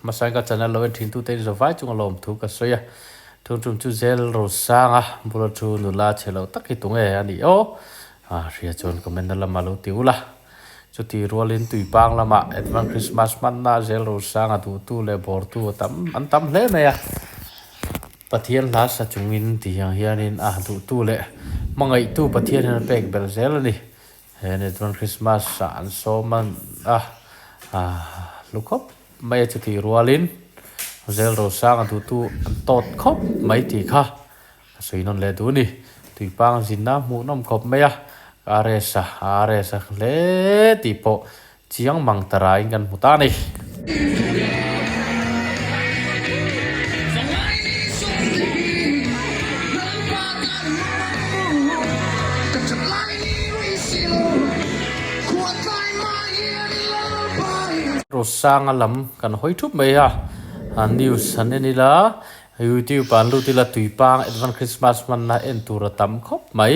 Hmasain ka channel lo en thin tute in zawhvai chunga lawmthu ka sawi a, thung tum chu zel Rosanga bula thu nula chhe lo tak hi tunge a nih aw? A hria chuan comment na lamah lo ti ula. Chuti rualin Tuipang lamah Advance Christmas hmanna zel Rosanga duhtu leh bawrtu a tam an tam hle mai a. Pathian hla sa chungin ti hiang hianin a duhtu leh hmangaihtu Pathian hian a pek belh zel a ni. He Advance Christmas ah an sawm a, a hlu khawp mai a chutih rualin zel rosang a duhtu an tawt khawp mai tih kha ka sawi nawn leh duh a ni. Tuipang zinna hmuhnawm khawp mai a, ka RS a, a RS a hle tih pawh chiang mang ta raiin kan hmu ta a ni. Rosanga lam kan hawi thup mai a, news han en ila youtube ah an lut ila tuipang advance christmas hmanna en tur a tam khawp mai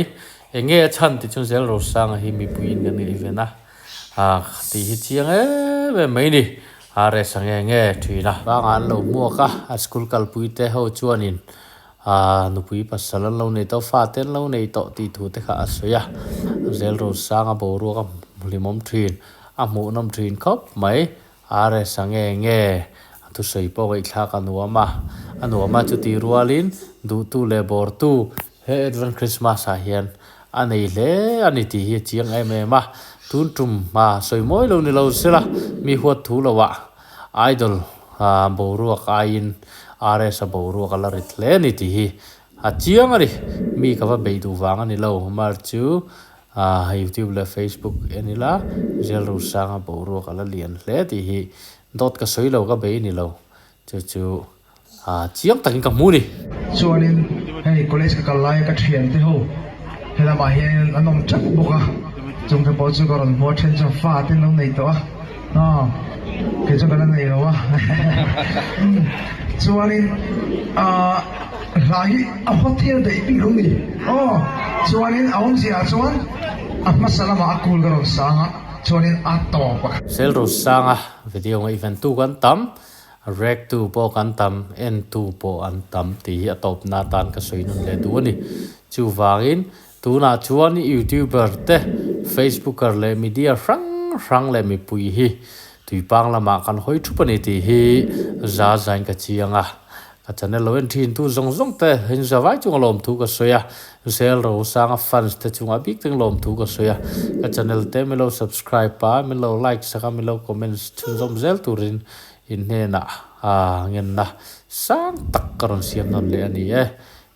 eng nge a chhan tih chuan zel Rosanga hi mipuiin kan ngaihven a tih hi chiang em em mai a ni RS a nge nge thin a. Bangah an lo hmuak a, a school kalpui te ho chuanin Aa, nupui pasal an lo nei tawh, fate an lo nei tawh tih thu te kha a sawi a. Zel Rosanga boruak a hlimawm thin, a hmuhnawm thin khawp mai. RS a nge nge a thusawi pawh ngaihthlak a nuam a, a nuam a chuti rualin duhtu leh bawrtu he Advent Christmas ah hian a nei hle a ni tih hi a chiang em em a. Tun tum hma sawi mawi lo ni lo sela mi huat thu lo ah Idol boruak aiin RS a boruak a la rit hle a ni tih hi a chiang a ni. Mi ka va beih duh vang a ni lo. Mar chu YouTube leh Facebook en ila Zel Rosanga boruak a la lian hle tih hi dawt ka sawi lo ka bei a ni lo. Chu chu chiang takin ka hmu a ni. Chuanin hei college ka kal laia ka thiante ho helamah hianin an awm teuh bawk a, chungte pawh chu ka rawn hmu a, then chuan fa te an lo nei tawh a, aw kei chuan ka la nei lo a chuanin ahh hla hi a hawt hian daih bik lo ni aw chuanin a awmzia ah chuan a hmasa lamah a kul ka rawn sang a chuanin a tawp a. Selrosanga video ngaihven tu kan tam. Rek tu pawh kan tam, en tu pawh an tam tih hi a tawpna atan ka sawi nawn leh duh a ni. Chuvangin tunah chuan YouTuber te, Facebooker leh media hrang hrang leh mipui hi tuipang lamah kan hawi thup a ni tih hi za zain ka chiang a. Ka channel lo en thin tu zawng zawng te in zavai chunga lawmthu ka sawi a, Zel Rosanga fans te chungah bik teng lawmthu ka sawi a. Ka channel te min lo subscribe a, min lo like sak a, min lo comments chhunzawm zel turin in hnenah ngenna sang tak ka rawn siam nawn leh a ni e,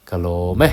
ka lawm e.